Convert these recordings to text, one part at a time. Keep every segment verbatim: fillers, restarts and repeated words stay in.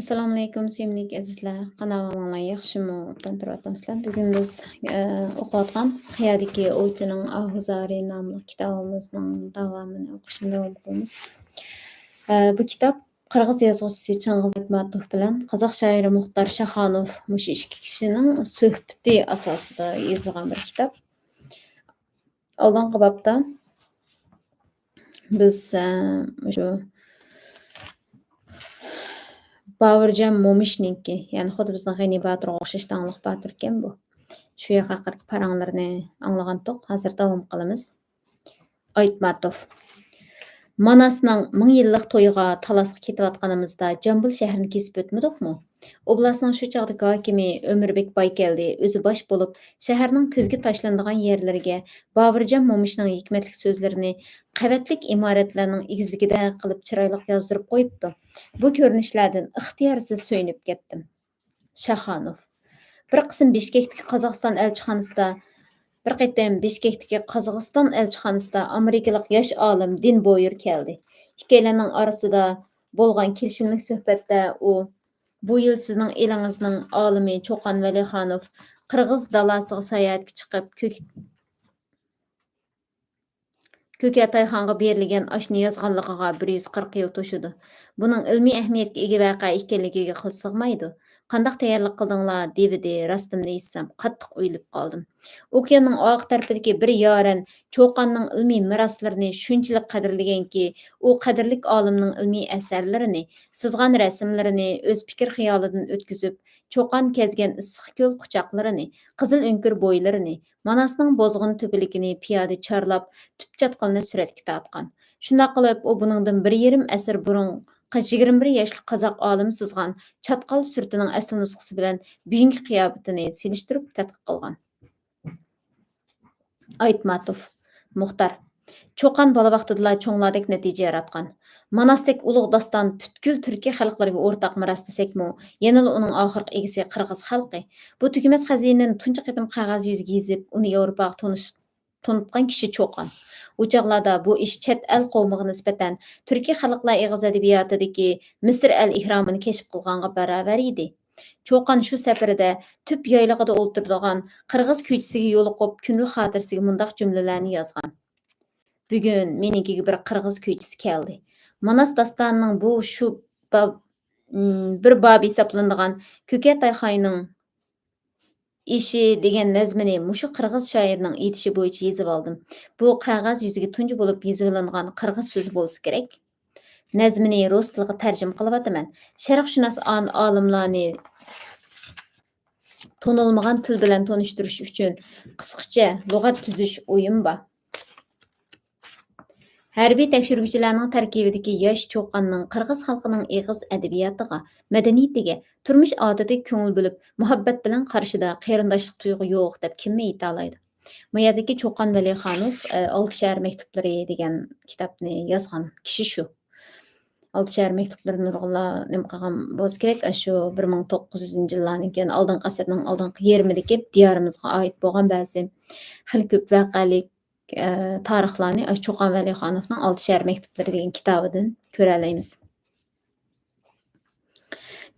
ئەسسالامۇئەلەيكۇم، سۆيۈملۈك ئەزىزلەر. قانداق ئەھۋالىڭلار؟ ياخشىمۇ؟ ئوبدان تۇرۇۋاتامسىلەر؟ بۈگۈن بىز، ئە، ئوقۇۋاتقان قىيادىكى ئوۋچىنىڭ ئاھۇزارى ناملىق كىتابىمىزنىڭ داۋامىنى ئوقۇشنى داۋام قىلىمىز. ئە، بۇ كىتاب قىرغىز يازغۇچىسى چىڭگىز ئايتماتوف بىلەن قازاق شائىرى مۇختار شاخانوف مۇشۇ ئىككى كىشىنىڭ سۆھبىتى ئاساسىدا يېزىلغان بىر كىتاب. ئالدىنقى بابتا بىز، ئە، مۇشۇ باۋۇرجان مومىشنىڭكى، يەنى خۇددى بىزنىڭ غېنى باتۇرغا ئوخشاش داڭلىق باتۇركەن بۇ. شۇ يەر ھەققىدىكى پاراڭلىرىنى ئاڭلىغانتۇق. ھازىر داۋام قىلىمىز. ئايتماتوف. ماناسنىڭ مىڭ يىللىق تويىغا تالاسقا كېتىۋاتقىنىمىزدا جامبۇل شەھىرىنى كېسىپ ئۆتمىدۇقمۇ؟ ئوبلاستنىڭ شۇ چاغدىكى ھاكىمى ئۆمۈربېك بايكەلدى ئۆزى باش بولۇپ، شەھەرنىڭ كۆزگە تاشلىنىدىغان يەرلىرىگە باۋۇرجان مومىشنىڭ ھېكمەتلىك سۆزلىرىنى قەۋەتلىك ئىمارەتلەرنىڭ ئېگىزلىكىدەك قىلىپ چىرايلىق يازدۇرۇپ قويۇپتۇ. بۇ كۆرۈنۈشلەردىن ئىختىيارسىز سۆيۈنۈپ كەتتىم. شاخانوف. بىر قىسىم بىشكەكتىكى قازاقىستان ئەلچىخانىسىدا، بىر قېتىم بىشكەكتىكى قازاقىستان ئەلچىخانىسىدا ئامېرىكىلىق ياش ئالىم دىن بويېر كەلدى. ئىككىيلەننىڭ ئارىسىدا بولغان كېلىشىملىك سۆھبەتتە ئۇ، «بۇ يىل سىزنىڭ ئېلىڭىزنىڭ ئالىمى چوقان ۋەلىخانوف قىرغىز دالاسىغا ساياھەتكە چىقىپ، كۆك-، كۆكە تايخانغا بېرىلگەن ئاشنى يازغانلىقىغا بىر يۈز قىرىق يىل توشىدۇ. بۇنىڭ ئىلمىي ئەھمىيەتكە ئىگە ۋەقە ئىكەنلىكىگە قىل سىغمايدۇ. قانداق تەييارلىق قىلدىڭلار؟» دېۋىدى. راستىمنى ئېيتسام، قاتتىق ئويۇلۇپ قالدىم. ئوكياننىڭ ئارقا تەرىپىدىكى بىر يارەن چوقاننىڭ ئىلمىي مىراسلىرىنى شۇنچىلىك قەدىرلىگەنكى، ئۇ قەدىرلىك ئالىمنىڭ ئىلمىي ئەسەرلىرىنى، سىزغان رەسىملىرىنى ئۆز پىكىر خىيالىدىن ئۆتكۈزۈپ، چوقان كەزگەن ئىسسىق كۆل قۇچاقلىرىنى، قىزىل ئۆڭكۈر بويلىرىنى، ماناسنىڭ بوزغۇن تۆپىلىكىنى پىيادە چارلاپ، تۈپ چاتقىلىنى سۈرەتكە تارتقان. شۇنداق قىلىپ، ئۇ بۇنىڭدىن بىر يېرىم ئەسىر بۇرۇنقى يىگىرمە بىر ياشلىق قازاق ئالىمى سىزغان چاتقال سۈرىتىنىڭ ئەسلى نۇسخىسى بىلەن بۈگۈنكى قىياپىتىنى سېلىشتۇرۇپ تەتقىق قىلغان. ئايتماتوف. مۇختار. چوقان بالا ۋاقتىدىلا چوڭلاردەك نەتىجە ياراتقان. ماناستەك ئۇلۇغ داستان پۈتكۈل تۈركىي خەلقلەرگە ئورتاق مىراس دېسەكمۇ، يەنىلا ئۇنىڭ ئاخىرقى ئىگىسى قىرغىز خەلقى. بۇ تۈگىمەس خەزىنىنى تۇنجى قېتىم قەغەز يۈزىگە يېزىپ، ئۇنى ياۋروپاغا تونۇش-، تونۇتقان كىشى چوقان. ئۇ چاغلاردا بۇ ئىش چەت ئەل قوۋمىغا نىسبەتەن تۈركىي خەلقلەر ئېغىز ئەدەبىياتىدىكى مىسىر ئەل ئېھرامىنى كەشىپ قىلغانغا باراۋەر ئىدى. چوقان شۇ سەپىرىدە تۈپ يايلىقىدا ئولتۇرىدىغان قىرغىز كۈيچىسىگە يولۇقۇپ، كۈندىلىك خاتىرىسىگە مۇنداق جۈملىلەرنى يازغان: «بۈگۈن مېنىڭكىگە بىر قىرغىز كۈيچىسى كەلدى.» ماناس داستانىنىڭ بۇ شۇ باب-، م، بىر بابى ھېسابلىنىدىغان كۆكە تايخاينىڭ ئىشى دېگەن نەزمىنى مۇشۇ قىرغىز شائىرىنىڭ ئېيتىشى بويىچە يېزىۋالدىم. بۇ قەغەز يۈزىگە تۇنجى بولۇپ يېزىۋېلىنغان قىرغىز سۆزى بولسا كېرەك. نەزمىنى رۇس تىلىغا تەرجىمە قىلىۋاتىمەن. شەرقشۇناس ئان-، ئالىملارنى تونۇلمىغان تىل بىلەن تونۇشتۇرۇش ئۈچۈن قىسقىچە لۇغەت تۈزۈش ئويۇم بار. ھەربىي تەكشۈرگۈچىلەرنىڭ تەركىبىدىكى ياش چوقاننىڭ قىرغىز خەلقىنىڭ ئېغىز ئەدەبىياتىغا، مەدەنىيىتىگە، تۇرمۇش ئادىتىگە كۆڭۈل بۆلۈپ، مۇھەببەت بىلەن قارىشىدا قېرىنداشلىق تۇيغۇ يوق دەپ كىم ئېيتالايدۇ؟ ما يەردىكى چوقان ۋەلىخانوف، ئە، ئالتە شەھەر مەكتۇپلىرى دېگەن كىتابنى يازغان كىشى شۇ. ئالتە شەھەر مەكتۇپلىرىنى نۇرغۇنلار نېمە قىلغان بولسا كېرەك، ئاشۇ بىر مىڭ توققۇز يۈزىنچى يىللاردىن كېيىن ئالدىنقى ئەسىرنىڭ ئالدىنقى يېرىمىدىكى دىيارىمىزغا ئائىت بولغان بەزى خېلى كۆپ ۋەقەلىك، ئە، تارىخلارنى ئاشۇ چوقان ۋەلىخانوفنىڭ ئالتە شەھەر مەكتۇپلىرى دېگەن كىتابىدىن كۆرەلەيمىز.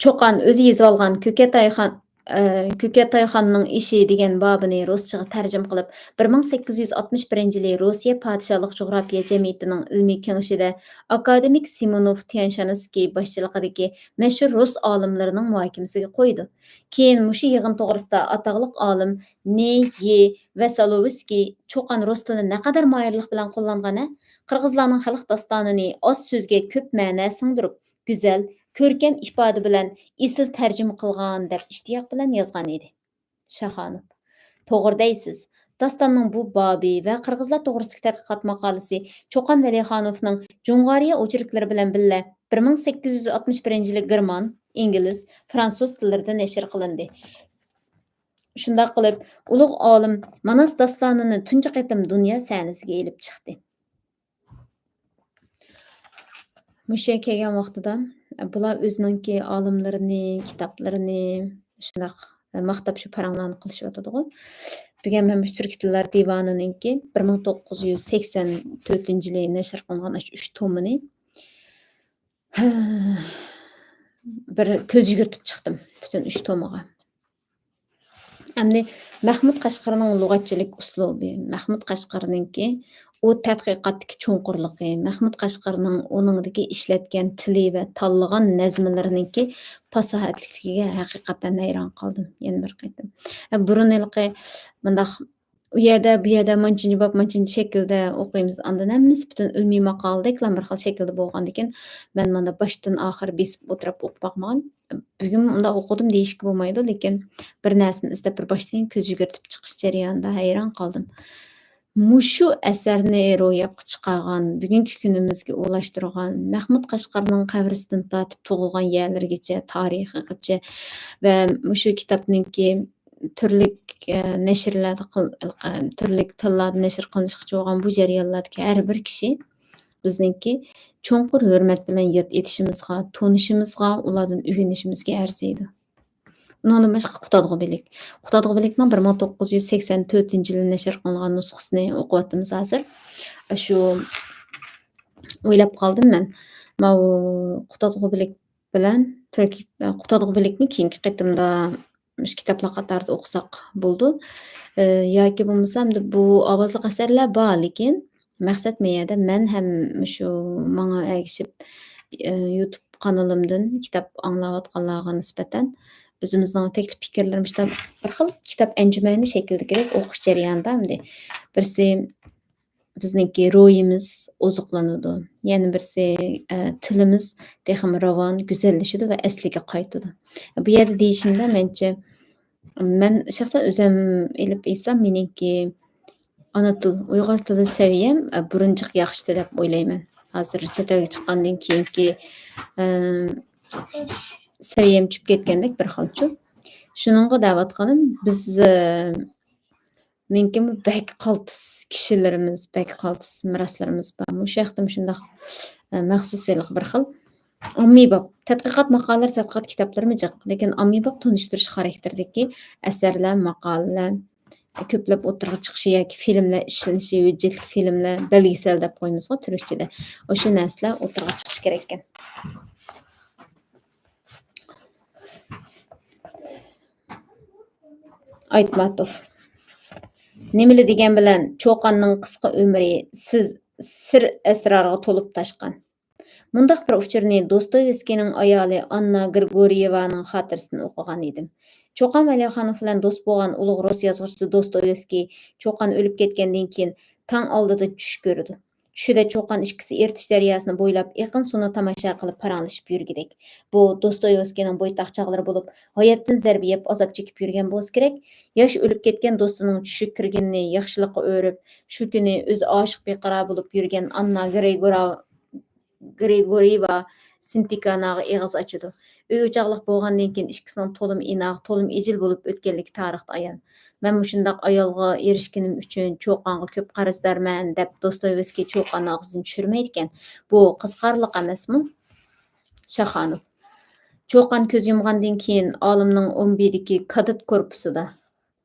چوقان ئۆزى يېزىۋالغان كۆكە تايخان-، ئە، كۆكە تايخاننىڭ ئىشى دېگەن بابىنى رۇسچىغا تەرجىمە قىلىپ، بىر مىڭ سەككىز يۈز ئاتمىش بىرىنچى يىلى روسىيە پادىشاھلىق جۇغراپىيە جەمئىيىتىنىڭ ئىلمىي كېڭىشىدە ئاكادېمىك سىمونوف تيانشانسكىي باشچىلىقىدىكى مەشھۇر رۇس ئالىملىرىنىڭ مۇھاكىمىسىگە قويىدۇ. كېيىن مۇشۇ يىغىن توغرىسىدا ئاتاقلىق ئالىم نې ي ۋەسالوۋسكىي: «چوقان رۇس تىلىنى نەقەدەر ماھىرلىق بىلەن قوللانغان ھە؟ قىرغىزلارنىڭ خەلق داستانىنى ئاز سۆزگە كۆپ مەنە سىڭدۈرۈپ، گۈزەل، كۆركەم ئىپادە بىلەن ئېسىل تەرجىمە قىلغان» دەپ ئىشتىياق بىلەن يازغان ئىدى. شاخانوف. توغرا دەيسىز. داستاننىڭ بۇ بابى ۋە قىرغىزلار توغرىسىدىكى تەتقىقات ماقالىسى چوقان ۋەلىخانوفنىڭ جۇڭغارىيە ئوچېركلىرى بىلەن بىللە بىر مىڭ سەككىز يۈز ئاتمىش بىرىنچى يىلى گېرمان، ئىنگلىز، فرانسۇز تىللىرىدا نەشر قىلىندى. شۇنداق قىلىپ، ئۇلۇغ ئالىم ماناس داستانىنى تۇنجى قېتىم دۇنيا سەھنىسىگە ئېلىپ چىقتى. مۇشۇ يەرگە كەلگەن ۋاقتىدا، بۇلار ئۆزىنىڭكى ئالىملىرىنى، كىتابلىرىنى شۇنداق ماختاپ شۇ پاراڭلارنى قىلىشىۋاتىدىغۇ. بۈگۈن مەن مۇشۇ تۈركىي تىللار دىۋانىنىڭكى بىر مىڭ توققۇز يۈز سەكسەن تۆتىنچى يىلى نەشر قىلىنغان ئاشۇ ئۈچ تومىنى، بىر كۆز يۈگۈرتۈپ چىقتىم پۈتۈن ئۈچ تومىغا. ئەمدى مەخمۇت قەشقەرىنىڭ لۇغەتچىلىك ئۇسلۇبى، مەخمۇت قەشقەرىنىڭكى ئۇ تەتقىقاتتىكى چوڭقۇرلۇقى، مەخمۇت قەشقەرىنىڭ ئۇنىڭدىكى ئىشلەتكەن تىلى ۋە تاللىغان نەزمىلىرىنىڭكى پاساھەتلىكلىكىگە ھەقىقەتەن ھەيران قالدىم يەنە بىر قېتىم. ھە، بۇرۇن ھېلىقى مۇنداق ئۇ يەردە، بۇ يەردە مانچىنچە باب، مانچىنچە شەكىلدە ئوقۇيمىز. ئاندىن ھەممىسى پۈتۈن ئىلمىي ماقالىدەكلا بىر خىل شەكىلدە بولغاندىكىن، مەن مانا باشتىن ئاخىر بېسىپ ئولتۇرۇپ ئوقۇپ باقمىغان. بۈگۈن ئۇنداق ئوقۇدۇم دېيىشكە بولمايدۇ، لېكىن بىر نەرسىنى ئىزدەپ بىر باشتىن كۆز يۈگۈرتۈپ چىقىش جەريانىدا ھەيران قالدىم. مۇشۇ ئەسەرنى روياپقا چىقارغان، بۈگۈنكى كۈنىمىزگە ئۇلاشتۇرغان، مەخمۇت قەشقەرنىڭ قەبرىسىدىن تارتىپ تۇغۇلغان يەرلىرىگىچە، تارىخىغىچە ۋە مۇشۇ كىتابنىڭكى تۈرلۈك، ئە، نەشرلەردە قىل-، ئە، تۈرلۈك تىللاردا نەشر قىلىنىشقا بولغان بۇ جەريانلاردىكى ھەر بىر كىشى بىزنىڭكى چوڭقۇر ھۆرمەت بىلەن ياد ئېتىشىمىزغا، تونۇشىمىزغا، ئۇلاردىن ئۆگىنىشىمىزگە ئەرزىيدۇ. ئۇنىڭدىن باشقا قۇتادغۇ بىلىك. قۇتادغۇ بىلىكنىڭ بىر مىڭ توققۇز يۈز سەكسەن تۆتىنچى يىلى نەشر قىلىنغان نۇسخىسىنى ئوقۇۋاتىمىز ھازىر. شۇ ئويلاپ قالدىم مەن. ماۋۇ قۇتادغۇ بىلىك بىلەن تۈركىي، قۇتادغۇ بىلىكنى كېيىنكى قېتىمدا مۇشۇ كىتابلار قاتارىدا ئوقۇساق بولىدۇ. ئى، ياكى بولمىسا ئەمدى بۇ ئاۋازلىق ئەسەرلەر بار، لېكىن مەقسەت مەيەردە مەن ھەم مۇشۇ ماڭا ئەگىشىپ، ئى، يۇتۇب قانىلىمدىن كىتاب ئاڭلاۋاتقانلارغا نىسبەتەن ئۆزىمىزنىڭ تەكلىپ پىكىرلىرىمىزدە بىر خىل كىتاب ئەنجۈمەنى شەكلىدىكىدەك ئوقۇش جەريانىدا ئەمدى بىرسى بىزنىڭكى روھىمىز ئوزۇقلىنىدۇ. يەنە بىرسى، ئە، تىلىمىز تېخىمۇ راۋان، گۈزەللىشىدۇ ۋە ئەسلىگە قايتىدۇ. بۇ يەردە دېيىشىمدە مەنچە، مەن شەخسەن ئۆزۈم ئېلىپ ئېيتسام، مېنىڭكى ئانا تىل، ئۇيغۇر تىلى سەۋىيەم، ئە، بۇرۇنجۇق ياخشىدى دەپ ئويلايمەن. ھازىر چەت ئەلگە چىققاندىن كېيىنكى، ئە، سەۋىيەم چۈشۈپ كەتكەندەك بىر خىلچۇ. شۇنىڭغا دەۋاتقىنىم، بىز، ئە، نىڭكىمۇ بەك قالتىس كىشىلىرىمىز، بەك قالتىس مىراسلىرىمىز بار. مۇشۇ ھەقتە مۇشۇنداق، ئە، مەخسۇس ھېلىقى بىر خىل ئاممىباب، تەتقىقات ماقالىلەر، تەتقىقات كىتابلىرىمۇ جىق، لېكىن ئاممىباب تونۇشتۇرۇش خاراكتېرىدىكى ئەسەرلەر، ماقالىلەر كۆپلەپ ئوتتۇرىغا چىقىشى ياكى فىلىملەر ئىشلىنىشى، ھۆججەتلىك فىلىملەر، بەلگىسەل دەپ قويىمىزغۇ تۈركچىدە. ئاشۇ نەرسىلەر ئوتتۇرىغا چىقىشى كېرەككەن. ئايتماتوف. نېمىلا دېگەن بىلەن چوقاننىڭ قىسقا ئۆمرى سىز، سىر ئەسرارغا تولۇپ تاشقان. مۇنداق بىر ئۇچۇرنى دوستويېۋسكىينىڭ ئايالى ئاننا گرىگوريېۋانىڭ خاتىرىسىدىن ئوقۇغان ئىدىم. چوقان ۋەلىخانوف بىلەن دوست بولغان ئۇلۇغ رۇس يازغۇچىسى دوستويېۋسكىي چوقان ئۆلۈپ كەتكەندىن كېيىن تاڭ ئالدىدا چۈش كۆرىدۇ. چۈشىدە چوقان ئىككىسى ئېرتىش دەرياسىنى بويلاپ ئېقىن سۇنى تاماشا قىلىپ پاراڭلىشىپ يۈرگۈدەك. بۇ دوستويېۋسكىينىڭ بويتاق چاغلىرى بولۇپ، ھاياتتىن زەربە يەپ ئازاب چېكىپ يۈرگەن بولسا كېرەك. ياش ئۆلۈپ كەتكەن دوستىنىڭ چۈشىگە كىرگىنىنى ياخشىلىققا ئۆرۈپ، شۇ كۈنى ئۆزى ئاشىق بىقارار بولۇپ يۈرگەن ئاننا گرىگورا-، گرىگوريېۋا سىنتىكاناغا ئېغىز ئاچىدۇ. ئۆي-ئوچاقلىق بولغاندىن كېيىن ئىككىسىنىڭ تولىمۇ ئىناق، تولىمۇ ئىجىل بولۇپ ئۆتكەنلىكى تارىختا ئايان. مەن مۇشۇنداق ئايالغا ئېرىشكىنىم ئۈچۈن چوقانغا كۆپ قەرزدارمەن، دەپ دوستويېۋسكىي چوقاننى ئاغزىدىن چۈشۈرمەيدىكەن. بۇ قىزىقارلىق ئەمەسمۇ؟ شاخانوف. چوقان كۆز يۇمغاندىن كېيىن ئالىمنىڭ ئون بىردىكى كادېت كورپۇسىدا،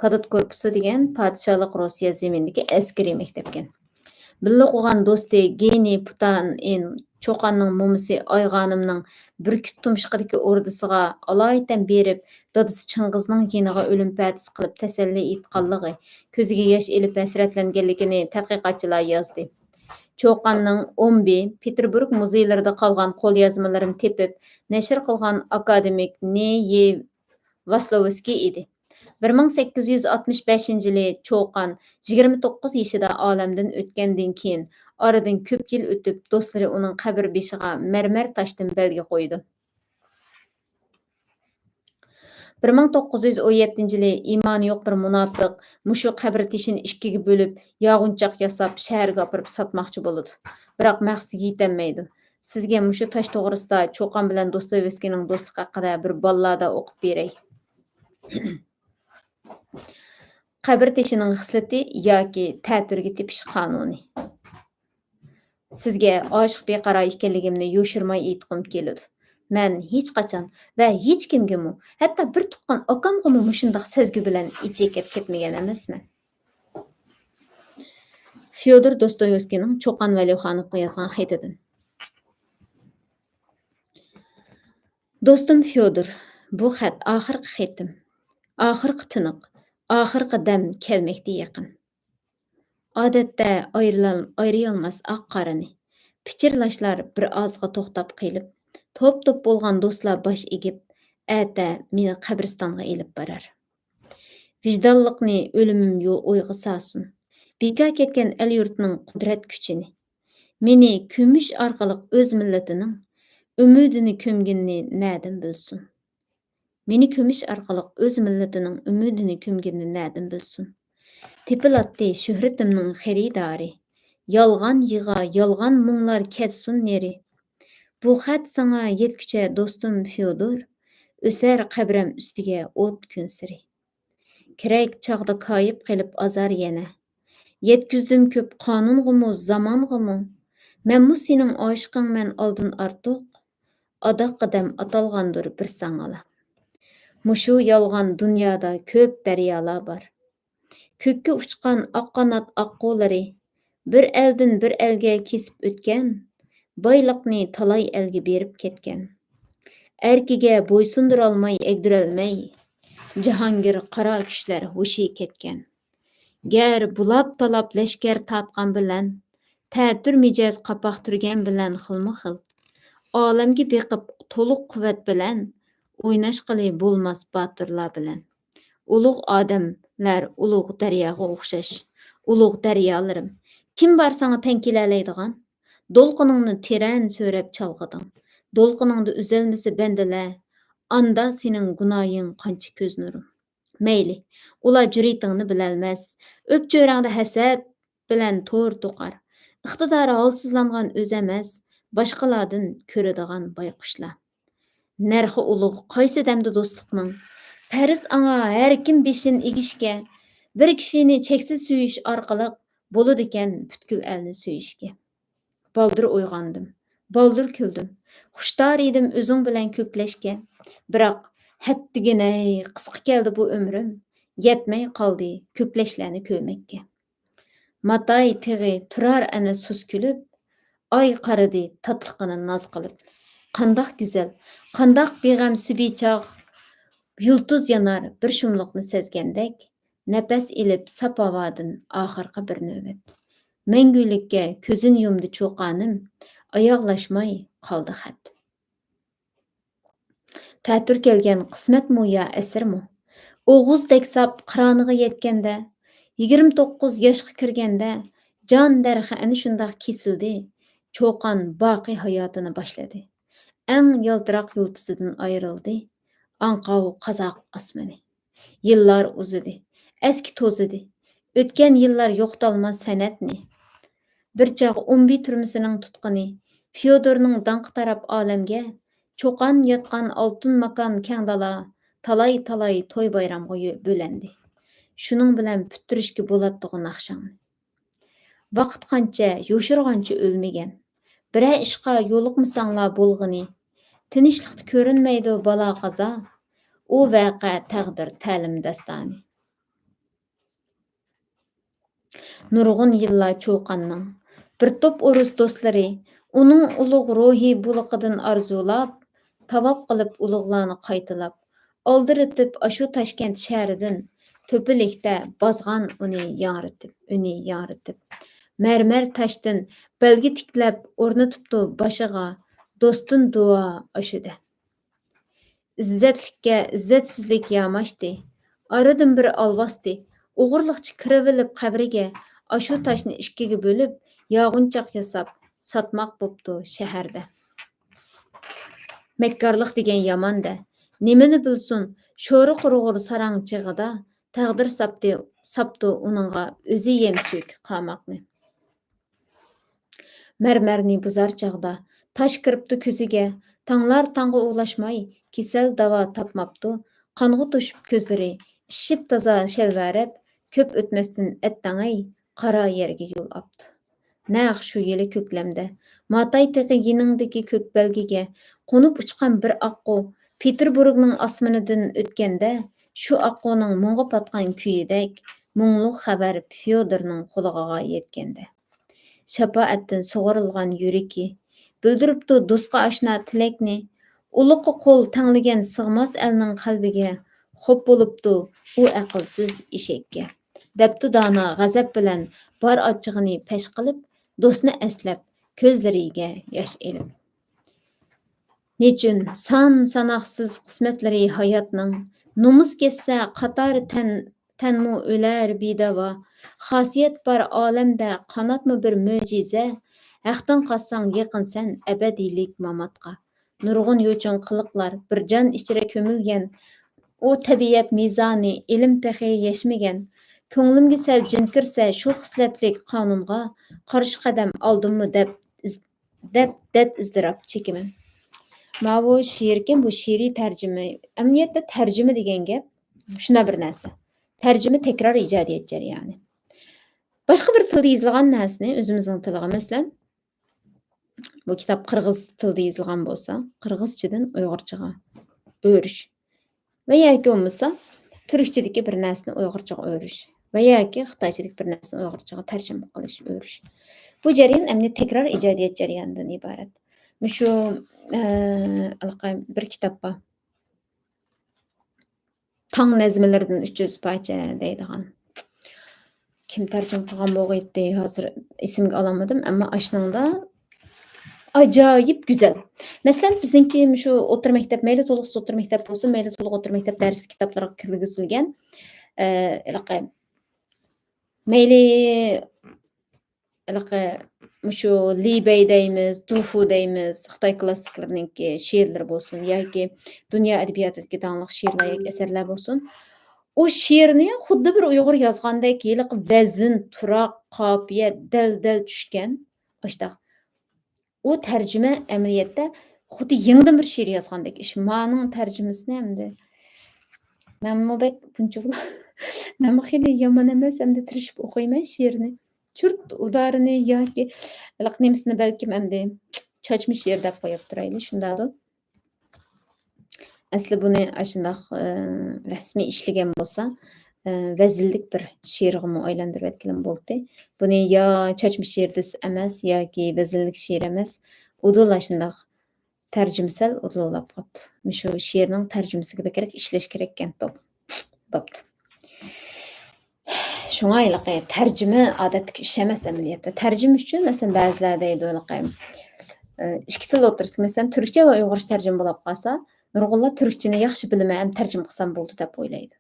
كادېت كورپۇسى دېگەن پادىشاھلىق روسىيە زېمىنىدىكى ئەسكىرىي مەكتەپكەن. بىللە ئوقۇغان دوستى گېنى پۇتانىن چوقاننىڭ مومىسى ئايغانىمنىڭ بۈركۈت تۇمشۇقىدىكى ئوردىسىغا ئالايىتەن بېرىپ، دادىسى چىڭگىزنىڭ يېنىغا ئۆلۈم پەتىسى قىلىپ تەسەللى ئېيتقانلىقى، كۆزىگە ياش ئېلىپ ھەسرەتلەنگەنلىكىنى تەتقىقاتچىلار يازدى. چوقاننىڭ ئومبى پېتېربۇرگ مۇزېيلىرىدا قالغان قوليازمىلىرىنى تېپىپ نەشر قىلغان ئاكادېمىك نېيېۋاسلوۋسكىي ئىدى. بىر مىڭ سەككىز يۈز ئاتمىش بەشىنچى يىلى چوقان يىگىرمە توققۇز يېشىدا ئالەمدىن ئۆتكەندىن كېيىن، ئارىدىن كۆپ يىل ئۆتۈپ، دوستلىرى ئۇنىڭ قەبرە بېشىغا مەرمەر تاشتىن بەلگە قويىدۇ. بىر مىڭ توققۇز يۈز ئون يەتتىنچى يىلى ئىمانى يوق بىر مۇناپىق مۇشۇ قەبرە تېشىنى ئىككىگە بۆلۈپ، ياغۇنچاق ياساپ، شەھەرگە ئاپىرىپ ساتماقچى بولىدۇ. بىراق مەقسىتىگە يېتەلمەيدۇ. سىزگە مۇشۇ تاش توغرىسىدا چوقان بىلەن دوستويېۋسكىينىڭ دوستلۇقى ھەققىدە بىر باللادا ئوقۇپ بېرەي. قەبرە تېشىنىڭ خىسلىتى ياكى تەتۈرگە تېپىش قانۇنى. سىزگە ئاشىق بىقارار ئىكەنلىكىمنى يوشۇرماي ئېيتقۇم كېلىدۇ. مەن ھېچقاچان ۋە ھېچكىمگىمۇ، ھەتتا بىر تۇغقان ئاكامغىمۇ مۇشۇنداق سەزگۈ بىلەن ئېچىكەپ كەتمىگەن ئەمەسمەن. فيودور دوستويېۋسكىينىڭ چوقان ۋەلىخانوفقا يازغان خېتىدىن. دوستۇم فيودور، بۇ خەت ئاخىرقى خېتىم. ئاخىرقى تىنىق، ئاخىرقى دەم كەلمەكتە يېقىن. ئادەتتە ئايرىلال-، ئايرىيالماس ئاق قارىنى. پىچىرلاشلار بىر ئازغا توختاپ قېلىپ، توپ-توپ بولغان دوستلار باش ئېگىپ، ئەتە مېنى قەبرىستانغا ئېلىپ بارار. ۋىجدانلىقنى ئۆلۈمۈم يول ئويغا سالسۇن. بىكار كەتكەن ئەل-يۇرتنىڭ قۇدرەت كۈچىنى. مېنى كۆمۈش ئارقىلىق ئۆز مىللىتىنىڭ ئۈمىدىنى كۆمگىنىنى نەدىن بىلسۇن؟ مېنى كۆمۈش ئارقىلىق ئۆز مىللىتىنىڭ ئۈمىدىنى كۆمگىنىنى نەدىن بىلسۇن؟ تېپىلاتتى شۆھرىتىمنىڭ خېرىدارى. يالغان يىغا، يالغان مۇڭلار كەتسۇن نېرى. بۇ خەت ساڭا يەتكۈچە دوستۇم فيودور، ئۆسەر قەبرەم ئۈستىگە ئوت كۈنسېرى. كېرەك چاغدا كايىپ قېلىپ ئازار يەنە. يەتكۈزدۈم كۆپ قانۇنغىمۇ، زامانغىمۇ. مەنمۇ سېنىڭ ئاشىقىڭمەن ئالدىن ئارتۇق. ئاداققى دەم ئاتالغاندۇر بىر ساڭىلا. مۇشۇ يالغان دۇنيادا كۆپ دەريالار بار. كۆككە ئۇچقان ئاق قانات ئاققۇلىرى، بىر ئەلدىن بىر ئەلگە كېسىپ ئۆتكەن، بايلىقنى تالاي ئەلگە بېرىپ كەتكەن. ئەركىگە بويسۇندۇرالماي، ئەگدۈرەلمەي، جاھانگىر قارا كۈچلەر ھوشى كەتكەن. گەر بۇلاپ-تالاپ لەشكەر تارتقان بىلەن، تەتۈر مىجەز قاپاق تۈرگەن بىلەن خىلمۇ خىل. ئالەمگە بېقىپ تولۇق قۇۋۋەت بىلەن، ئويناشقىلى بولماس باتۇرلار بىلەن. ئۇلۇغ ئادەملەر ئۇلۇغ دەرياغا ئوخشاش، ئۇلۇغ دەريالىرىم. كىم بار ساڭا تەڭ كېلەلەيدىغان؟ دولقۇنۇڭنى تېرەن سۆرەپ چالغىدىڭ. دولقۇنۇڭدا ئۈزەلمىسە بەندىلەر، ئاندا سېنىڭ گۇناھىڭ قانچە كۆز نۇرۇم. مەيلى، ئۇلار جۈرئىتىڭنى بىلەلمەس. ئۆپچۆرەڭدە ھەسەت بىلەن تور توقار. ئىقتىدارى ھالسىزلانغان ئۆزى ئەمەس، باشقىلاردىن كۆرىدىغان بايقۇشلار. نەرخى ئۇلۇغ قايسى دەمدە دوستلۇقنىڭ؟ پەرز ئاڭا ھەر كىم بېشىنى ئېگىشكە، بىر كىشىنى چەكسىز سۆيۈش ئارقىلىق بولىدىكەن پۈتكۈل ئەلنى سۆيۈشكە. بالدۇر ئويغاندىم، بالدۇر كۈلدۈم. خۇشتار ئىدىم ئۆزۈڭ بىلەن كۆكلەشكە. بىراق، ھەتتىگىنەي قىسقا كەلدى بۇ ئۆمرۈم، يەتمەي قالدى كۆكلەشلەرنى كۆرمەككە. ماتاي تېغى تۇرار ئەنە سۇس كۈلۈپ، ئاي قارىدى تاتلىقىنى ناز قىلىپ. قانداق گۈزەل، قانداق بىغەم سۈبھى چاغ، يۇلتۇز يانار بىر شۇملۇقنى سەزگەندەك، نەپەس ئېلىپ ساپ ھاۋادىن ئاخىرقى بىر نۆۋەت. مەڭگۈلۈككە كۆزىنى يۇمدى چوقانىم، ئاياغلاشماي قالدى خەت. تەتۈر كەلگەن قىسمەتمۇ يا ئەسىرمۇ؟ ئوغۇزدەك ساپ قىرانىغا يەتكەندە، يىگىرمە توققۇز ياشقا كىرگەندە، جان دەرىخى ئەنە شۇنداق كېسىلدى، چوقان باقىي ھاياتىنى باشلىدى. ئەڭ يالتىراق يۇلتۇزىدىن ئايرىلدى، ئاڭقاۋ قازاق ئاسمىنى. يىللار ئۇزىدى، ئەسكى توزىدى. ئۆتكەن يىللار يوقىتالماس سەنئەتنى. بىر چاغ ئومبى تۈرمىسىنىڭ تۇتقىنى، فيودورنىڭ داڭقى تاراپ ئالەمگە، چوقان ياتقان ئالتۇن ماكان كەڭ دالا، تالاي-تالاي توي-بايرامغا يۆ-، بۆلەندى. شۇنىڭ بىلەن پۈتتۈرۈشكە بولاتتىغۇ ناخشاڭنى. ۋاقىت قانچە يوشۇرغانچە ئۆلمىگەن. بىرەر ئىشقا يولۇقمىساڭلار بولغىنى. تىنچلىقتا كۆرۈنمەيدۇ بالا-قازا. ئۇ ۋەقە تەقدىر تەلىم داستانى. نۇرغۇن يىللار چوقاننىڭ، بىر توپ ئورۇس دوستلىرى ئۇنىڭ ئۇلۇغ روھىي بۇلىقىدىن ئارزۇلاپ، تاۋاپ قىلىپ ئۇلۇغلارنى قايتىلاپ، ئالدىرىتىپ ئاشۇ تاشكەنت شەھىرىدىن، تۆپىلىكتە بازغان ئۇنى ياڭرىتىپ، ئۈنى ياڭرىتىپ. مەرمەر تاشتىن بەلگە تىكلەپ ئورنىتىپتۇ باشىغا، دوستتىن دۇئا ئاشۇدە. ئىززەتلىككە ئىززەتسىزلىك ياماشتى. ئارىدىن بىر ئالۋاستى، ئوغرىلىقچە كىرىۋېلىپ قەبرىگە، ئاشۇ تاشنى ئىككىگە بۆلۈپ، ياغۇنچاق ياساپ، ساتماق بوپتۇ شەھەردە. مەككارلىق دېگەن يامان-دە. نېمىنى بىلسۇن، شورۇق ئۇرغۇر ساراڭ چېغىدا، تەقدىر ساپتى، ساپتۇ ئۇنىڭغا ئۆزى يەمچۈك قاماقنى. مەرمەرنى بۇزار چاغدا، تاش كىرىپتۇ كۆزىگە، تاڭلار تاڭغا ئۇلاشماي، كېسەل داۋا تاپماپتۇ، قانغا توشۇپ كۆزلىرى، ئىششىپ تازا شەلۋەرەپ، كۆپ ئۆتمەستىن ئەتتەڭەي، قارا يەرگە يول ئاپتۇ. نەق شۇ يىلى كۆكلەمدە، ماتاي تېغى يېنىڭدىكى كۆك بەلگىگە قونۇپ ئۇچقان بىر ئاققۇ پېتېربۇرگنىڭ ئاسمىنىدىن ئۆتكەندە، شۇ ئاققۇنىڭ مۇڭغا پاتقان كۈيىدەك مۇڭلۇق خەۋەر فيودورنىڭ قۇلىقىغا يەتكەندە، شاپائەتتىن سۇغۇرۇلغان يۈرىكى بىلدۈرۈپتۇ دوستقا ئاشنا تىلەكنى. ئۇلۇغقا قول تەڭلىگەن سىغماس ئەلنىڭ قەلبىگە، خوپ بولۇپتۇ ئۇ ئەقىلسىز ئېشەككە. دەپتۇ دانا غەزەپ بىلەن، بار ئاچچىقىنى پەش قىلىپ، دوستنى ئەسلەپ، كۆزلىرىگە ياش ئېلىپ. نېچۈن سان-ساناقسىز قىسمەتلىرى ھاياتنىڭ، نومۇس كەتسە قاتارى تەن، تەنمۇ ئۆلەر بىداۋا. خاسىيەت بار ئالەمدە قاناتمۇ بىر مۆجىزە، ھەقتىن قاچساڭ يېقىنسەن ئەبەدىيلىك ماماتقا. نۇرغۇن يوچۇن قىلىقلار بىر جان ئىچرە كۆمۈلگەن، ئۇ تەبىئەت مىزانى ئىلىم تېخى يەشمىگەن. كۆڭلۈمگە سەل جىن كىرسە شۇ خىسلەتلىك قانۇنغا، قارشى قەدەم ئالدىممۇ دەپ ئىز-، دەپ دەرد ئىزتىراپ چېكىمەن. ماۋۇ شېئىركەن، بۇ شېئىرىي تەرجىمە. ئەمەلىيەتتە تەرجىمە دېگەن گەپ شۇنداق بىر نەرسە. تەرجىمە تەكرار ئىجادىيەت جەريانى. باشقا بىر تىلدا يېزىلغان نەرسىنى ئۆزىمىزنىڭ تىلىغا، مەسىلەن، بۇ كىتاب قىرغىز تىلىدا يېزىلغان بولسا، قىرغىزچىدىن ئۇيغۇرچىغا ئۆرۈش ۋە ياكى بولمىسا تۈركچىدىكى بىر نەرسىنى ئۇيغۇرچىغا ئۆرۈش ۋە ياكى خىتايچىدىكى بىر نەرسىنى ئۇيغۇرچىغا تەرجىمە قىلىش، ئۆرۈش. بۇ جەريان ئەمدى تەكرار ئىجادىيەت جەريانىدىن ئىبارەت. مۇشۇ، ئە، ھېلىقى بىر كىتاب بار. تاڭ نەزمىلىرىدىن ئۈچ يۈز پارچە دەيدىغان. كىم تەرجىمە قىلغان بولغىيتتى، ھازىر ئېسىمگە ئالالمىدىم، ئەمما ئاشۇنىڭدا ئاجايىپ گۈزەل. مەسىلەن، بىزنىڭكى مۇشۇ ئوتتۇرا مەكتەپ، مەيلى تولۇقسىز ئوتتۇرا مەكتەپ بولسۇن، مەيلى تولۇق ئوتتۇرا مەكتەپ دەرسلىك كىتابلىرىغا كىرگۈزۈلگەن، ئە، ھېلىقى مەيلى ھېلىقى مۇشۇ لى بەي دەيمىز، دۇفۇ دەيمىز، خىتاي كلاسسىكلىرىنىڭكى شېئىرلىرى بولسۇن ياكى دۇنيا ئەدەبىياتىدىكى داڭلىق شېئىرلار ياكى ئەسەرلەر بولسۇن، ئۇ شېئىرنى خۇددى بىر ئۇيغۇر يازغاندەك ھېلىقى ۋەزىن، تۇراق، قاپىيە، دەل-دەل چۈشكەن، ئاشتاق. ئۇ تەرجىمە ئەمەلىيەتتە خۇددى يېڭىدىن بىر شېئىر يازغاندەك ئىش. مانىڭ تەرجىمىسىنى ئەمدى مەنمۇ بەك بۇنچىۋالا، مەنمۇ خېلى يامان ئەمەس، ئەمدى تىرىشىپ ئوقۇيمەن شېئىرنى. چۇرت ئۇدارىنى ياكى ھېلىقى نېمىسىنى بەلكىم ئەمدى چاچما شېئىر دەپ قويۇپ تۇرايلى، شۇنداقتۇ. ئەسلى بۇنى ئاشۇنداق، ئە، رەسمىي ئىشلىگەن بولسا، ئە، ۋەزىنلىك بىر شېئىرغىمۇ ئايلاندۇرۇۋەتكىلىمۇ بولاتتى. بۇنى يا چاچما شېئىر دېسە ئەمەس ياكى ۋەزىنلىك شېئىر ئەمەس، ئۇدۇل ئاشۇنداق تەرجىمە سەل ئۇدۇل بولاپ قاپتۇ. مۇشۇ شېئىرنىڭ تەرجىمىسىگە بەكرەك ئىشلەش كېرەككەن، توپ. بوپتۇ. شۇڭا ھېلىقى تەرجىمە ئادەتتىكى ئىش ئەمەس ئەمەلىيەتتە. تەرجىمە ئۈچۈن، مەسىلەن، بەزىلەر دەيدۇ، ھېلىقى، ئى، ئىككى تىل ئوتتۇرىسىدا، مەسىلەن، تۈركچە ۋە ئۇيغۇرچە تەرجىمە بولاپ قالسا، نۇرغۇنلار تۈركچىنى ياخشى بىلىمەن، ھەم تەرجىمە قىلسام بولدى دەپ ئويلايدۇ.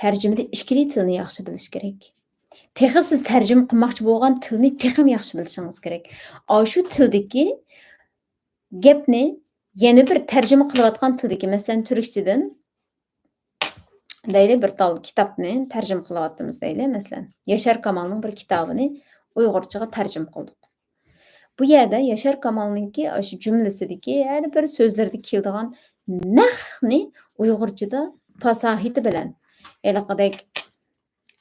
تەرجىمىدە ئىككىلا تىلنى ياخشى بىلىش كېرەك. تېخى سىز تەرجىمە قىلماقچى بولغان تىلنى تېخىمۇ ياخشى بىلىشىڭىز كېرەك. ئاشۇ تىلدىكى گەپنى يەنە بىر تەرجىمە قىلىۋاتقان تىلدىكى، مەسىلەن، تۈركچىدىن دەيلى، بىر تال كىتابنى تەرجىمە قىلىۋاتىمىز دەيلى، مەسىلەن، ياشار كامالنىڭ بىر كىتابىنى ئۇيغۇرچىغا تەرجىمە قىلدۇق. بۇ يەردە ياشار كامالنىڭكى ئاشۇ جۈملىسىدىكى ھەر بىر سۆزلىرىدە كېلىدىغان نەقنى ئۇيغۇرچىدا پاساھىتى بىلەن ھېلىقىدەك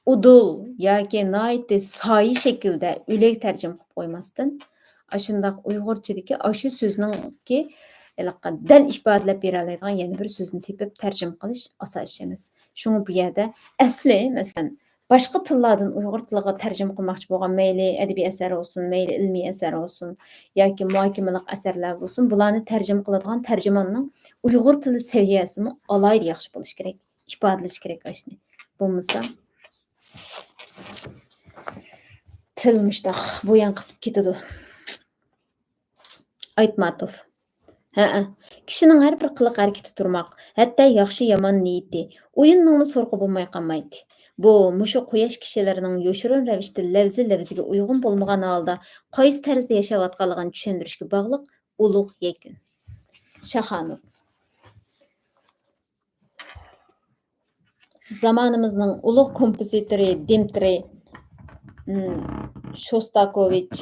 ئۇدۇل ياكى ناھايىتى سايە شەكىلدە ئۆلەك تەرجىمە قىلىپ قويماستىن، ئاشۇنداق ئۇيغۇرچىدىكى ئاشۇ سۆزنىڭكى ھېلىقى دەل ئىپادىلەپ بېرەلەيدىغان يەنە بىر سۆزنى تېپىپ تەرجىمە قىلىش ئاسان ئىش ئەمەس. شۇڭا بۇ يەردە ئەسلى، مەسىلەن، باشقا تىللاردىن ئۇيغۇر تىلىغا تەرجىمە قىلماقچى بولغان، مەيلى ئەدەبىي ئەسەر بولسۇن، مەيلى ئىلمىي ئەسەر بولسۇن ياكى مۇھاكىمىلىق ئەسەرلەر بولسۇن، بۇلارنى تەرجىمە قىلىدىغان تەرجىماننىڭ ئۇيغۇر تىلى سەۋىيەسىمۇ ئالاھىدە ياخشى بولۇشى كېرەك. ئىپادىلىشى كېرەك ئاشۇنى. بولمىسا تىل مۇشتاق بۇيان قىسىپ كېتىدۇ. ئايتماتوف. ھەئە. كىشىنىڭ ھەر بىر قىلىق ھەرىكىتى تۇرماق، ھەتتا ياخشى يامان نىيىتى، ئويۇننىڭمۇ سورىقى بولماي قالمايتتى. بۇ، مۇشۇ قۇياش كىشىلىرىنىڭ يوشۇرۇن رەۋىشتە لەۋزى لەۋزىگە ئۇيغۇن بولمىغان ھالدا قايسى تەرزدە ياشاۋاتقانلىقىنى چۈشەندۈرۈشكە باغلىق ئۇلۇغ يەكۈن. شاخانوف. زامانىمىزنىڭ ئۇلۇغ كومپوزىتورى دىمىترىي، ئىم، شوستاكوۋىچ.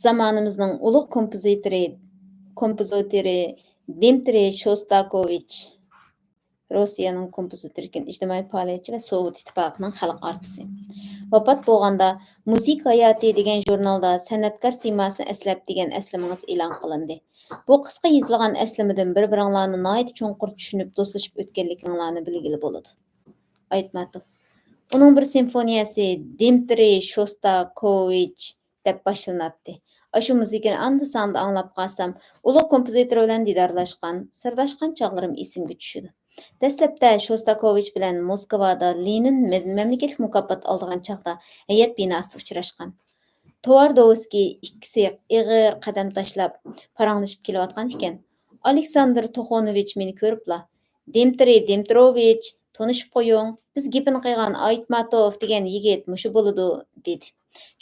زامانىمىزنىڭ ئۇلۇغ كومپوزىتورى، كومپوزىتورى دىمىترىي شوستاكوۋىچ. روسىيەنىڭ كومپوزىتورىكەن، ئىجتىمائىي پائالىيەتچى ۋە سوۋېت ئىتتىپاقىنىڭ خەلق ئارتىسى. ۋاپات بولغاندا، مۇزىكا ھاياتى دېگەن ژۇرنالدا سەنئەتكار سىيماسىنى ئەسلەپ دېگەن ئەسلىمىڭىز ئېلان قىلىندى. بۇ قىسقا يېزىلغان ئەسلىمىدىن بىر-بىرىڭلارنى ناھايىتى چوڭقۇر چۈشىنىپ، دوستلىشىپ ئۆتكەنلىكىڭلارنى بىلگىلى بولىدۇ. ئايتماتوف. ئۇنىڭ بىر سىمفونىيەسى دىمىترىي شوستاكوۋىچ دەپ باشلىناتتى. ئاشۇ مۇزىكىنى ئاندا-ساندا ئاڭلاپ قالسام، ئۇلۇغ كومپوزىتور بىلەن دىدارلاشقان، سىرداشقان چاغلىرىم ئېسىمگە چۈشىدۇ. دەسلەپتە شوستاكوۋىچ بىلەن موسكۋادا لېنىن مە-، مەملىكەتلىك مۇكاپات ئالىدىغان چاغدا ھەيئەت بىناسىدا ئۇچراشقان. توۋاردوۋسكىي ئىككىسى ئېغىر قەدەم تاشلاپ پاراڭلىشىپ كېلىۋاتقان ئىكەن. ئالېكساندىر توخونوۋىچ مېنى كۆرۈپلا، دىمىترىي دىمىتروۋىچ، تونۇشۇپ قويۇڭ، بىز گېپىنى قىلغان ئايتماتوف دېگەن يىگىت مۇشۇ بولىدۇ، دېدى.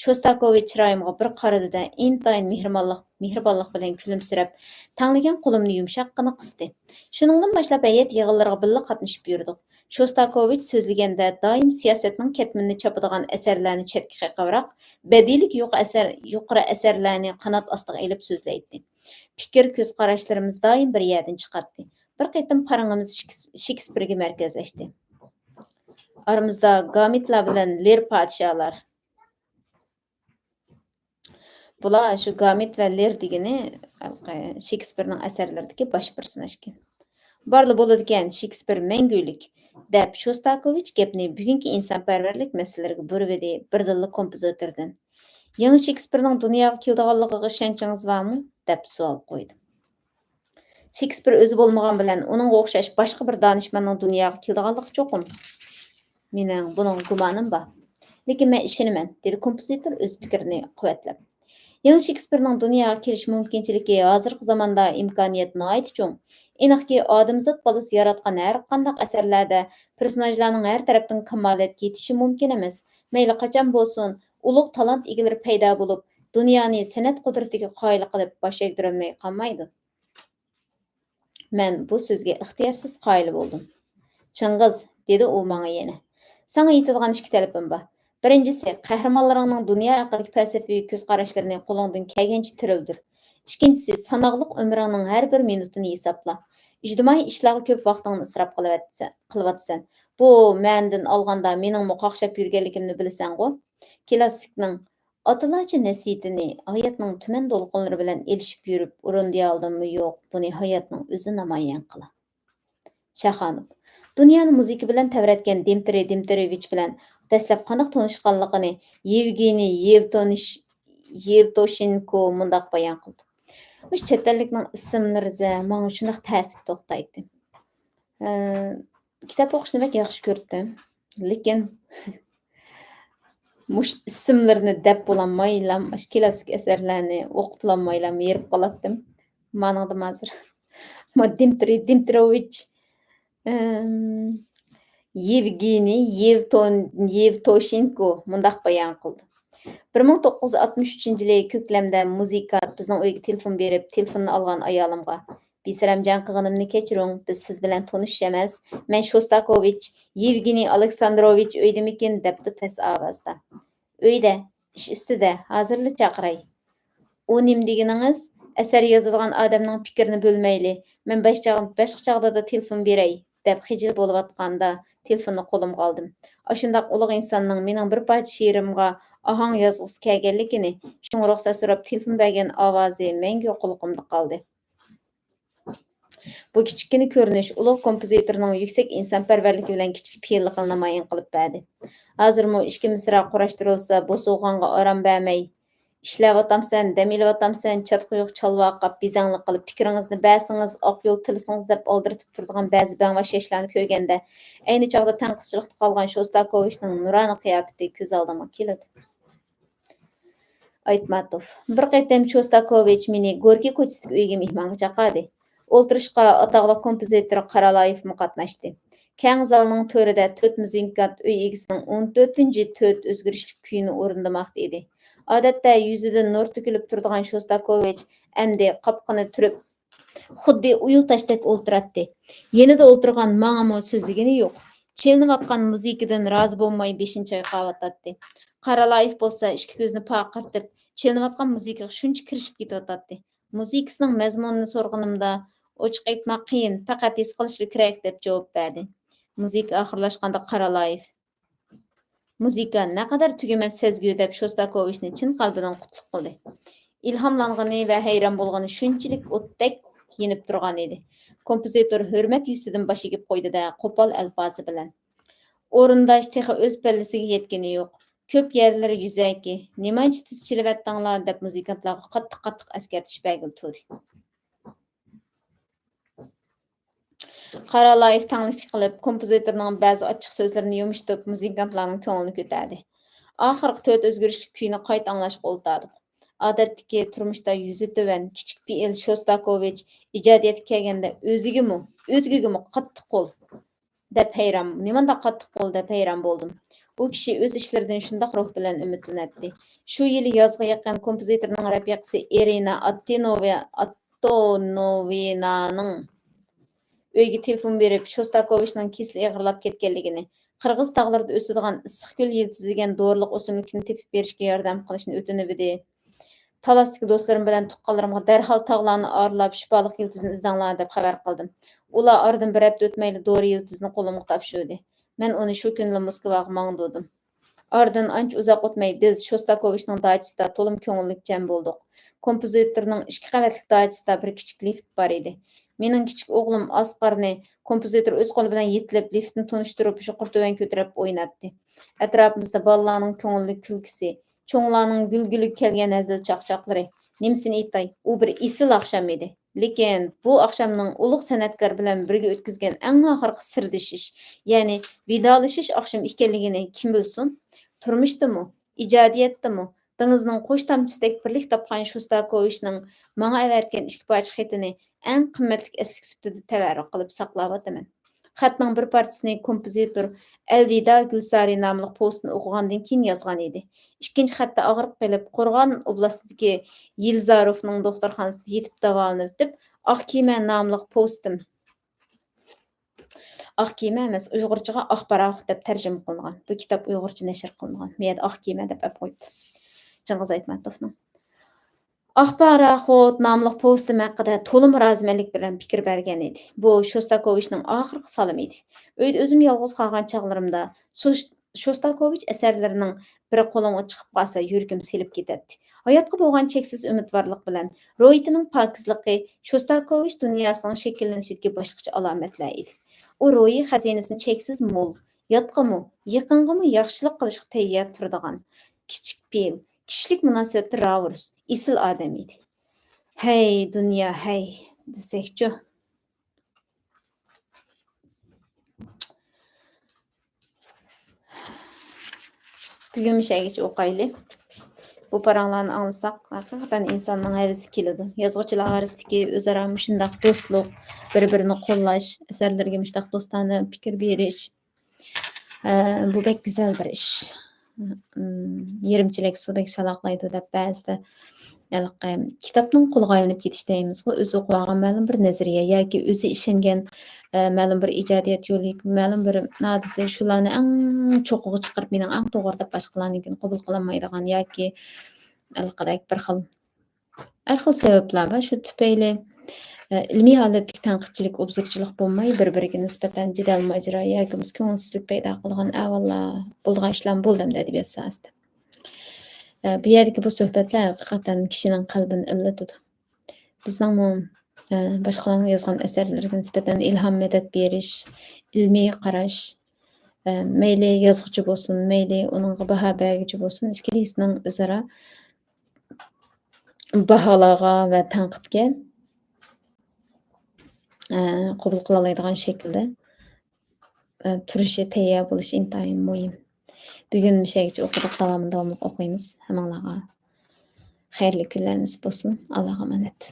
شوستاكوۋىچ چىرايىمغا بىر قارىدى-دە، ئىنتايىن مېھرىبانلىق، مېھرىبانلىق بىلەن كۈلۈمسىرەپ، تەڭلىگەن قولۇمنى يۇمشاققىنا قىستى. شۇنىڭدىن باشلاپ ھەيئەت يىغىنلىرىغا بىللە قاتنىشىپ يۈردۇق. شوستاكوۋىچ سۆزلىگەندە دائىم سىياسەتنىڭ كەتمىنىنى چاپىدىغان ئەسەرلەرنى چەتكە قېقىۋراق، بەدىئىيلىكى يۇقىرى ئەسەر-، يۇقىرى ئەسەرلەرنى قانات ئاستىغا ئېلىپ سۆزلەيتتى. پىكىر، كۆز قاراشلىرىمىز دائىم بىر يەردىن چىقاتتى. بىر قېتىم پارىڭىمىز شېكس-، شېكسپىرگە مەركەزلەشتى. ئارىمىزدا گامېتلار بىلەن لىر پادىشاھلار. بۇلار شۇ گامېت ۋە لىر دېگىنى شېكسپىرنىڭ ئەسەرلىرىدىكى باش پېرسوناژ ئىكەن. بارلا بولىدىكەن، شېكسپىر مەڭگۈلۈك، دەپ شوستاكوۋىچ گەپنى بۈگۈنكى ئىنسانپەرۋەرلىك مەسىلىلىرىگە بۇرىۋىدى، بىردىنلا كومپوزىتوردىن. يېڭى شېكسپىرنىڭ دۇنياغا كېلىدىغانلىقىغا ئىشەنچىڭىز بارمۇ؟ دەپ سوئال قويدۇم. شېكسپىر ئۆزى بولمىغان بىلەن ئۇنىڭغا ئوخشاش باشقا بىر دانىشمەننىڭ دۇنياغا كېلىدىغانلىقى چوقۇم. مېنىڭ بۇنىڭغا گۇمانىم بار. لېكىن مەن ئىشىنىمەن، دېدى كومپوزىتور ئۆز پىكرىنى قۇۋۋەتلەپ. يېڭى شېكسپىرنىڭ دۇنياغا كېلىش مۇمكىنچىلىكى ھازىرقى زاماندا ئىمكانىيەت ناھايىتى چوڭ. ئېنىقكى، ئادەمزات بالىسى ياراتقان ھەر قانداق ئەسەرلەردە پېرسوناژلارنىڭ ھەر تەرەپتىن كامالەتكە يېتىشى مۇمكىن ئەمەس. مەيلى قاچان بولسۇن، ئۇلۇغ تالانت ئىگىلىرى پەيدا بولۇپ، دۇنيانى سەنئەت قۇدرىتىگە قايىل قىلىپ باش ئەگدۈرەلمەي قالمايدۇ. مەن بۇ سۆزگە ئىختىيارسىز قايىل بولدۇم. چىڭغىز، دېدى ئۇ ماڭا يەنە. ساڭا ئېيتىدىغان ئىككى تەلىپىم بار. بىرىنچىسى، قەھرىمانلىرىڭنىڭ دۇنيا ھەققىدىكى پەلسەپىۋى كۆز قاراشلىرىنى قولۇڭدىن كەلگەنچە تىرىلدۈر. ئىككىنچىسى، ساناقلىق ئۆمرۈڭنىڭ ھەر بىر مىنۇتىنى ھېسابلا. ئىجتىمائىي ئىشلارغا كۆپ ۋاقتىڭنى ئىسراپ قىلىۋەتسە-، قىلىۋاتىسەن. بۇ مەنىدىن ئالغاندا مېنىڭمۇ قاقشاپ يۈرگەنلىكىمنى بىلىسەنغۇ؟ كلاسسىكنىڭ ئاتىلارچە نەسىھىتىنى ھاياتنىڭ تۈمەن دولقۇنلىرى بىلەن ئېلىشىپ يۈرۈپ ئورۇندىيالدىممۇ يوق، بۇنى ھاياتنىڭ ئۆزى نامايان قىلا. شاخانوف. دۇنيانى مۇزىكا بىلەن تەۋرەتكەن دىمىترىي دىمىتروۋىچ بىلەن دەسلەپ قانداق تونۇشقانلىقىنى يېۋگېنىي يېۋتونىش-، يېۋتوشېنكو مۇنداق بايان قىلىدۇ. مۇشۇ چەت ئەللىكنىڭ ئىسىملىرى ماڭا شۇنداق تەسكە توختايتتى. ئە، كىتاب ئوقۇشنى بەك ياخشى كۆرەتتىم. لېكىن مۇشۇ ئىسىملىرىنى دەپ بولالمايلا، مۇشۇ كلاسسىك ئەسەرلەرنى ئوقۇپ بولالمايلا ھېرىپ قالاتتىم. مانىڭدىمۇ ھازىر. ما دىمىترىي دىمىتروۋىچ، ئىم، يېۋگېنىي يېۋتون-، يېۋتوشېنكو مۇنداق بايان قىلدى. بىر مىڭ توققۇز يۈز ئاتمىش ئۈچىنچى يىلى كۆكلەمدە مۇزىكانت بىزنىڭ ئۆيگە تېلېفون بېرىپ، تېلېفوننى ئالغان ئايالىمغا، بىسەرەمجان قىلغىنىمنى كەچۈرۈڭ، بىز سىز بىلەن تونۇش ئەمەس، مەن شوستاكوۋىچ، يېۋگېنىي ئالېكساندروۋىچ ئۆيدىمىكىن؟ دەپتۇ پەس ئاۋازدا. ئۆيدە، ئىش ئۈستىدە، ھازىرلا چاقىراي. ئۇ نېمە دېگىنىڭىز؟ ئەسەر يازىدىغان ئادەمنىڭ پىكرىنى بۆلمەيلى، مەن باش-، باشقا چاغدىدا تېلېفون بېرەي، دەپ خىجىل بولۇۋاتقاندا تېلېفوننى قولۇمغا ئالدىم. ئاشۇنداق ئۇلۇغ ئىنساننىڭ مېنىڭ بىر پارچە شېئىرىمغا ئاھاڭ يازغۇسى كەلگەنلىكىنى، شۇڭا رۇخسەت سوراپ تېلېفون بەرگەن ئاۋازى مەڭگۈ قۇلىقىمدا قالدى. بۇ كىچىككىنە كۆرۈنۈش ئۇلۇغ كومپوزىتورنىڭ يۈكسەك ئىنسانپەرۋەرلىكى بىلەن كىچىك پېئىللىقىنى نامايان قىلىپ بەردى. ھازىرمۇ ئىككى مىسرا قۇراشتۇرۇلسا، بوسۇغاڭغا ئارام بەرمەي، «ئىشلەۋاتامسەن، دەم ئېلىۋاتامسەن، چاتىقى يوق چالۋاق قاپ، بېزەڭلىق قىلىپ، پىكرىڭىزنى بەرسىڭىز، ئاق يول تىلىسىڭىز» دەپ ئالدىرىتىپ تۇرىدىغان بەزى بەڭباش ياشلارنى كۆرگەندە، ئەينى چاغدا تەڭقىسچىلىقتا قالغان شوستاكوۋىچنىڭ نۇرانە قىياپىتى كۆز ئالدىمغا كېلىدۇ. ئايتماتوف. بىر قېتىم شوستاكوۋىچ مېنى گوركىي كوچىسىدىكى ئۆيىگە مېھمانغا چاقىردى. ئولتۇرۇشقا ئاتاقلىق كومپوزىتور قارالايېفمۇ قاتناشتى. كەڭ زالنىڭ تۆرىدە تۆت مۇزىكانت ئۆي ئىگىسىنىڭ ئون تۆتىنچى تۆت ئۆزگىرىشلىك كۈيىنى ئورۇندىماقتا ئىدى. ئادەتتە يۈزىدىن نۇر تۆكۈلۈپ تۇرىدىغان شوستاكوۋىچ ئەمدى قاپىقىنى تۈرۈپ، خۇددى ئۇيۇل تاشتەك ئولتۇراتتى. يېنىدا ئولتۇرغان ماڭىمۇ سۆزلىگىنى يوق. چېلىنىۋاتقان مۇزىكىدىن رازى بولماي بېشىنى چايقاۋاتاتتى. قارالايېف بولسا ئىككى كۆزىنى پارقىرىتىپ، چېلىنىۋاتقان مۇزىكىغا شۇنچە كىرىشىپ كېتىۋاتاتتى. مۇزىكىسىنىڭ مەزمۇنىنى سورىغىنىمدا، ئوچۇق ئېيتماق قىيىن، پەقەت ھېس قىلىشلا كېرەك، دەپ جاۋاب بەردى. مۇزىكا ئاخىرلاشقاندا قارالايېف، «مۇزىكا نەقەدەر تۈگىمەس سەزگۈ» دەپ شوستاكوۋىچنى چىن قەلبىدىن قۇتلۇق قىلدى. ئىلھاملانغىنى ۋە ھەيران بولغىنى شۇنچىلىك ئوتتەك يېنىپ تۇرغان ئىدى. كومپوزىتور ھۆرمەت يۈزىسىدىن باش ئېگىپ قويدى-دە، قوپال ئەلپازى بىلەن، ئورۇنداش تېخى ئۆز پەللىسىگە يەتكىنى يوق. كۆپ يەرلىرى يۈزەكى. نېمانچە تېز چېلىۋەتتىڭلار؟ دەپ مۇزىكانتلارغا قاتتىق-قاتتىق ئەسكەرتىش بەرگىلى تۇردى. قارالايېف تەڭلىكتە قىلىپ، كومپوزىتورنىڭ بەزى ئاچچىق سۆزلىرىنى يۇمشىتىپ، مۇزىكانتلارنىڭ كۆڭلىنى كۆتەردى. ئاخىرقى تۆت ئۆزگىرىشلىك كۈينى قايتا ئاڭلاشقا ئولتۇردۇق. ئادەتتىكى تۇرمۇشتا يۈزى تۆۋەن، كىچىك پېئىل شوستاكوۋىچ ئىجادىيەتكە كەلگەندە ئۆزىگىمۇ، ئۆزگىگىمۇ قاتتىق قول دەپ ھەيران، نېمانداق قاتتىق قول دەپ ھەيران بولدۇم. ئۇ كىشى ئۆز ئىشلىرىدىن شۇنداق روھ بىلەن ئۈمىدلىنەتتى. شۇ يىلى يازغا يېقىن كومپوزىتورنىڭ رەپىقىسى ئېرىنا ئاتتىنوۋا-، ئاتتونوۋىنانىڭ ئۆيىگە تېلېفون بېرىپ، شوستاكوۋىچنىڭ كېسىلى ئېغىرلاپ كەتكەنلىكىنى، قىرغىز تاغلىرىدا ئۆسىدىغان ئىسسىق كۆل يىلتىزى دېگەن دورىلىق ئۆسۈملۈكنى تېپىپ بېرىشكە ياردەم قىلىشنى ئۆتۈنۈۋىدى. تالاستىكى دوستلىرىم بىلەن تۇغقانلىرىمغا دەرھال تاغلارنى ئارىلاپ، شىپالىق يىلتىزنى ئىزدەڭلار دەپ خەۋەر قىلدىم. ئۇلار ئارىدىن بىر ھەپتە ئۆتمەيلا دورا يىلتىزىنى قولۇمغا تاپشۇردى. مەن ئۇنى شۇ كۈنىلا موسكۋاغا ماڭدۇردۇم. ئارىدىن ئانچە ئۇزاق ئۆتمەي، بىز شوستاكوۋىچنىڭ داچىسىدا تولىمۇ كۆڭۈللۈك جەم بولدۇق. كومپوزىتورنىڭ ئىككى قەۋەتلىك داچىسىدا بىر كىچىك لىفت بار ئىدى. مېنىڭ كىچىك ئوغلۇم ئاسقارنى كومپوزىتور ئۆز قولى بىلەن يېتىلىپ، لىفتنى تونۇشتۇرۇپ، يۇقىرى-تۆۋەن كۆتۈرۈپ ئويناتتى. ئەتراپىمىزدا بالىلارنىڭ كۆڭۈللۈك كۈلكىسى، چوڭلارنىڭ گۈل-گۈلىگە كەلگەن ھەزىل چاقچاقلىرى. نېمىسىنى ئېيتاي، ئۇ بىر ئېسىل ئاخشام ئىدى. لېكىن بۇ ئاخشامنىڭ ئۇلۇغ سەنئەتكار بىلەن بىرگە ئۆتكۈزگەن ئەڭ ئاخىرقى سىردىشىش، يەنى ۋىدالىشىش ئاخشىمى ئىكەنلىكىنى كىم بىلسۇن؟ تۇرمۇشتىمۇ، ئىجادىيەتتىمۇ دېڭىزنىڭ قوش تامچىسىدەك بىرلىك تاپقان شوستاكوۋىچنىڭ ماڭا ئەۋەتكەن ئىككى پارچە خېتىنى ئەڭ قىممەتلىك ئەسلىك سۈپىتىدە تەۋەررۈك قىلىپ ساقلاۋاتىمەن. خەتنىڭ بىر پارچىسىنى كومپوزىتور ئەلۋىدا گۈلسارى ناملىق پوۋېستىنى ئوقۇغاندىن كېيىن يازغان ئىدى. ئىككىنچى خەتتە ئاغرىپ قېلىپ، قورغان ئوبلاستىدىكى يىلزاروفنىڭ دوختۇرخانىسىدا يېتىپ داۋالىنىۋېتىپ، ئاق كېمە ناملىق پوۋېستىم، ئاق كېمە ئەمەس، ئۇيغۇرچىغا ئاق پاراخوت دەپ تەرجىمە قىلىنغان. بۇ كىتاب ئۇيغۇرچە نەشر قىلىنغان. بۇ يەردە ئاق كېمە دەپ ئەپ قويۇپتۇ. چىڭگىز ئايتماتوفنىڭ. ئاق پاراخوت ناملىق پوۋېستىم ھەققىدە تولىمۇ رازىمەنلىك بىلەن پىكىر بەرگەن ئىدى. بۇ شوستاكوۋىچنىڭ ئاخىرقى سالىمى ئىدى. ئۆيدە ئۆزۈم يالغۇز قالغان چاغلىرىمدا سوش-، شوستاكوۋىچ ئەسەرلىرىنىڭ بىرى قولۇمغا چىقىپ قالسا، يۈرىكىم سېلىپ كېتەتتى. ھاياتقا بولغان چەكسىز ئۈمىدۋارلىق بىلەن روھىيىتىنىڭ پاكىزلىقى شوستاكوۋىچ دۇنياسىنىڭ شەكىللىنىشىدىكى باشقىچە ئالامەتلەر ئىدى. ئۇ روھىي خەزىنىسىنى چەكسىز مول، ياتقىمۇ، يېقىنغىمۇ ياخشىلىق قىلىشقا تەييار تۇرىدىغان، كىچىك پېئىل، كىشىلىك مۇناسىۋەتتە راۋۇرۇس، ئېسىل ئادەم ئىدى. ھەي، دۇنيا، ھەي، دېسەكچۇ. بۈگۈن مۇشەگىچە ئوقايلى. بۇ پاراڭلارنى ئاڭلىساق، ھەقىقەتەن ئىنساننىڭ ھەۋىسى كېلىدۇ. يازغۇچىلار ئارىسىدىكى ئۆزئارا مۇشۇنداق دوستلۇق، بىر-بىرىنى قوللاش، ئەسەرلىرىگە مۇشۇنداق دوستانە پىكىر بېرىش، ئە، بۇ بەك گۈزەل بىر ئىش. ئىم، يېرىم چېلەك سۇ بەك شالاقلايدۇ دەپ بەزىدە ھېلىقى كىتابنىڭ قۇلىغا ئايلىنىپ كېتىش دەيمىزغۇ، ئۆزى ئوقۇۋالغان مەلۇم بىر نەزەرىيە ياكى ئۆزى ئىشەنگەن، ئە، مەلۇم بىر ئىجادىيەت يولى، مەلۇم بىر ھادىسە، شۇلارنى ئەڭ چوققىغا چىقىرىپ، مېنىڭ ئەڭ توغرا دەپ باشقىلارنىڭكىنى قوبۇل قىلالمايدىغان ياكى ھېلىقىدەك بىر خىل، ھەر خىل سەۋەبلەر بار. شۇ تۈپەيلى، ئە، ئىلمىي ھالەتتىكى تەنقىدچىلىك، ئوبزورچىلىق بولماي، بىر-بىرىگە نىسبەتەن جېدەل-ماجىرا ياكى بولمىسا كۆڭۈلسىزلىك پەيدا قىلغان ئەھۋاللار، بولىدىغان ئىشلارمۇ بولىدۇ ئەمدى ئەدەبىيات ساھەسىدە. ئە، بۇ يەردىكى بۇ سۆھبەتلەر ھەقىقەتەن كىشىنىڭ قەلبىنى ئىللىتىدۇ. بىزنىڭمۇ، ئە، باشقىلارنىڭ يازغان ئەسەرلىرىگە نىسبەتەن ئىلھام، مەدەت بېرىش، ئىلمىي قاراش، ئە، مەيلى يازغۇچى بولسۇن، مەيلى ئۇنىڭغا باھا بەرگۈچى بولسۇن، ئىككىلىسىنىڭ ئۆزئارا باھالارغا ۋە تەنقىدكە، ئە، قوبۇل قىلالايدىغان شەكىلدە، ئە، تۇرۇشى، تەييار بولۇشى ئىنتايىن مۇھىم. بۈگۈن مۇشەگىچە ئوقۇدۇق، داۋامىنى داۋاملىق ئوقۇيمىز. ھەممىڭلارغا خەيرلىك كۈنلەر نېسىپ بولسۇن. ئاللاغا ئامانەت.